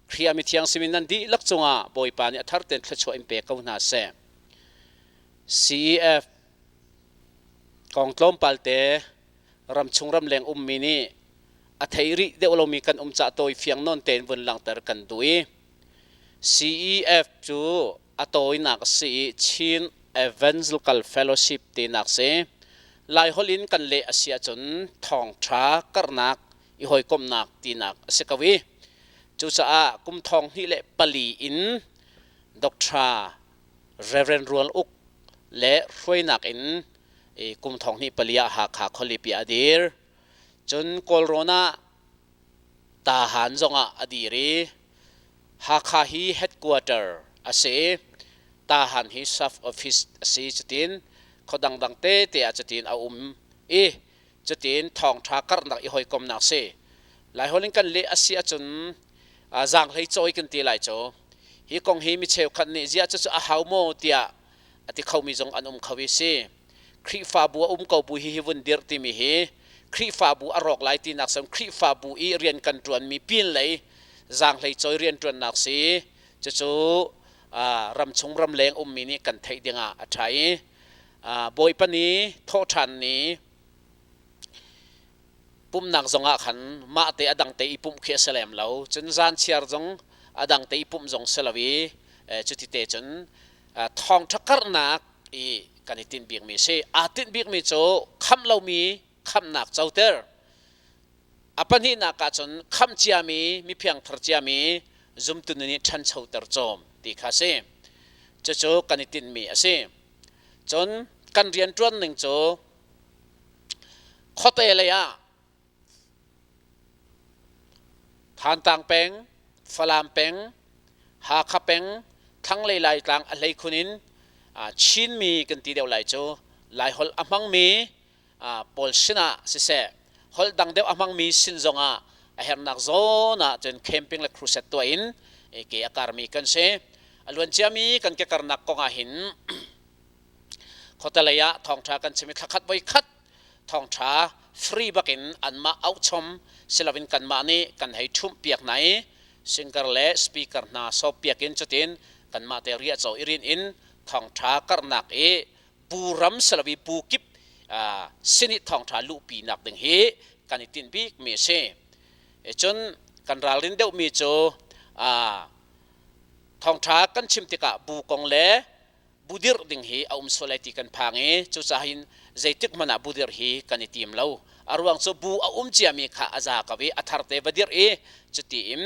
Khrih ah mithiang simi nan dihlak cungah Bawipa nih a thar tein thluachuah in pe ko hna seh. CEF kong tlawmpal te ramchung ramleng ummi nih a thei rih deuh lomi kan um cah tawi fiang nawn tein vun langhter kan duh i CEF cu a tawinak a si i Chin Evangelical Fellowship tinak si. Laiholh in kan leh a si ahcun thawngṭha karhnak i hawikomhnak tinak a si ko i cucaah kum thong hnih le pali in Dr. Reverend Rual Uk le hruainak in kum thong hnih pali ah Hakha khualipi ah a dir. Cun Kawlrawn ah Tahan zongah a dir i Hakha hi headquarter a si i Tahan hi sub office a si cutin khua dangdang tete ah cutin a um i cutin thawngṭha karhnak i hawikomnak si. Laiholh in kan leh a si ahcun zaanghlei cawi kan ti lai cu. Hi kong hi mi cheukhat nih ziah cucu a hau maw tiah a ti khomi zong an um kho i si. Khrihfabu a um ko bu hi hi vun dirh timi hi Khrihfabu a rawk lai tinak sem Khrihfabu i rian kan ṭuanmi pin lei zaanghlei cawi rianṭuannak si. Cucu ramchung ramleng ummi nih kan theih dingah a ṭha i Bawipa ni thawhṭhan ni pumhnak zongah khan mah te a dang te i pumh khi a si lem lo. Cun zan chiar zong a dang te i pumh zong si lo i cuti te cun thawngṭha karhnak i kan i tinh bikmi a si. Aa tinh bikmi cu khamh lomi khamhnak coter. A pahnihnak ah cun khamh ciami miphiangthar ciami zumtu nih ṭhanchoter cawm ti kha a si. Cucu kan i tinhmi a si. Cun kan rianṭuan ning cu khuate lei ah Thantlang peng, Falam peng, Hakha peng, thlanglei Laitlang a hleikhun in Chinmi kan ti deuh lai cu Laiholh a hmangmi pawl sinah siseh holh dang deuh a hmangmi sin zongah a herhnak zawn ah cun camping le crusade tuah in ke a karmi kan si. A luanciami kan kekarnak kong ah hin khuatelei ah thawngṭha kan chim i thlakhat voi khat thawngṭha free bakin anmah auhchom siloin kanmah nih kan hei ṭhumh piak hna i singer le speaker hna sawp piak in cutin kanmah te riahcaw i rin in thawngṭha karhnak i bu ram siloin bu kip sin i thawngṭha luhpi nak ding hi kan i tinh bikmi a si. Cun kan ralrin deuhmi cu thawngṭha kan chim tikah bu kong le bu dirh ding hi a um sual lai ti kan phang i cucaah hin zeitik hmanh ah bu dirh hi kan i tim lo. A ruang cu bu a um ciami kha a za ko i a tharte va dirh i cuti in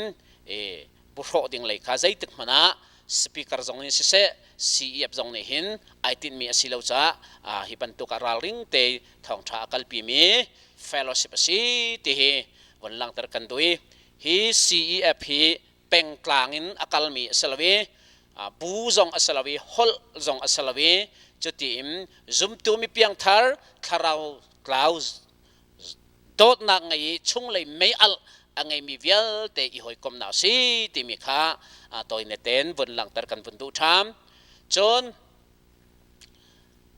bu hrawh ding lei kha zeitik hmanh ah speaker zong nih siseh CEF zong nih hin ai tinhmi a si lo caah hi bantuk ah ralring te thawngṭha a kalpimi fellowship a si ti hi von langhter kan duh i hi CEF hi pengtlang in a kalmi a si lo i bu zong a si lo i holh zong a si lo i cuti in zumtu mi piangthar thlarau tlau dawtnak ngei i chunglei mei-alh a ngeimi vialte i hawikomhnak a si timi kha tawine tein vun langhter kan vun duh ṭhan. Cun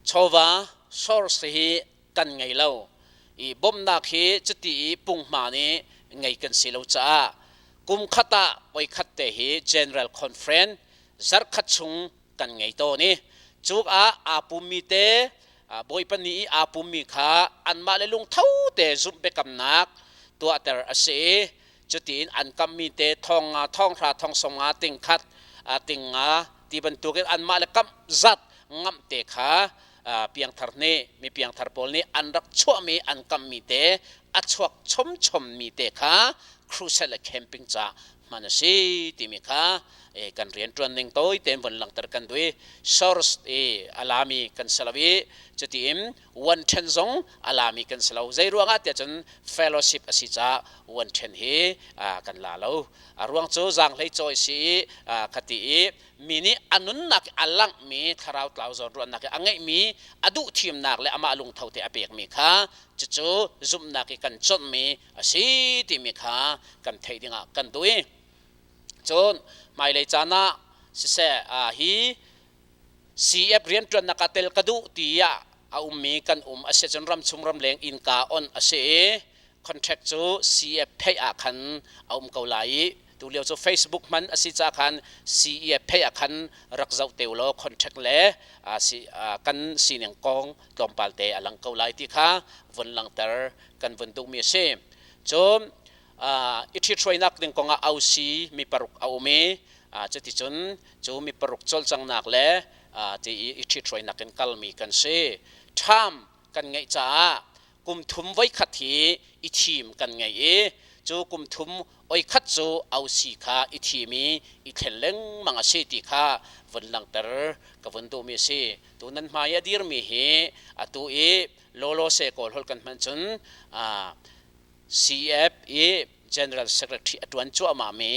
chawva source hi kan ngei lo i bawmhnak hi cuti i punghma nih ngei kan si lo caah kum khat ah voikhat te hi General Conference zarhkhat chung kan ngei tawn i cuk ah aa pummi te Bawipa ni i aa pummi kha anmah le lungtho te zumh biakamnak tuahter a si i cutiin an kammi te thong nga thong hra thong sawm nga ting khat ting nga ti bantukin anmah le kamh zat ngamh te kha. Piangthar nih mi piangthar pawl nih an rak chuahmi an kammi te a chuak chomchommi te kha crusade le camping ca hman a si timi kha kan rianṭuan ning tawi tein von langhter kan duh i source i a lami kan si lo i cutiin one ṭhen zong a lami kan si lo. Zei ruangah tiah cun fellowship a si caah one ṭhen hi kan la lo. A ruang cu zaanghlei cawi si i khati i mi nih a nunnak i a langhmi thlarau tlau zawnruahnak i a ngeihmi a duh thimnak le amah lungtho te a pekmi kha cucu zumhnak i kan cawnhmi a si timi kha kan theih dingah kan duh i cun hmailei caan ah siseh hi CF rianṭuannak ah tel ka duh tiah a ummi kan um a si cun ramchung ramleng innka on a si i contract cu CF phei ah khan a um ko lai i tulio cu Facebook hman a si ca khan CEF phei ah khan rak zoh te law contract le kan sining kong tlawmpal te a lang ko lai ti kha vun langter kan vun duhmi a si. Cun i ṭhithruainak ding kongah ausi mi paruk a um i cuticun cu mi paruk cawlcanghnak le ti i i ṭhithruainak in kalmi kan si. Ṭham kan ngeih caah kum thum voikhat hi i thim kan ngei i cu kum thum oikhat cu ausi kha i thim i i thlen lengmang a si ti kha vun langhter ka vun duhmi a si. Tu nan hmai a dirmi hi atu i lawlawse kawl holh kan hman cun CF i General Secretary a ṭuan cuahmahmi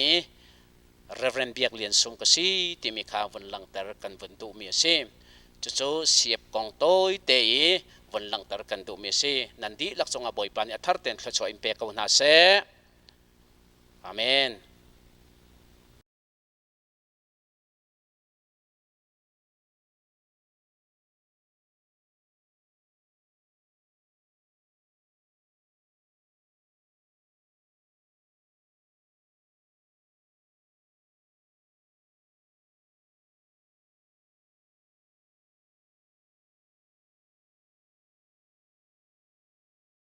Reverend Biak Lian Sung ka si timi kha vun langhter kan vun duhmi a si. Cucu CF kong tawite i vun langhter kan duhmi a si. Nan dihlak cungah Bawipa nih a thar tein thluachuah in pe ko hna seh. Amen.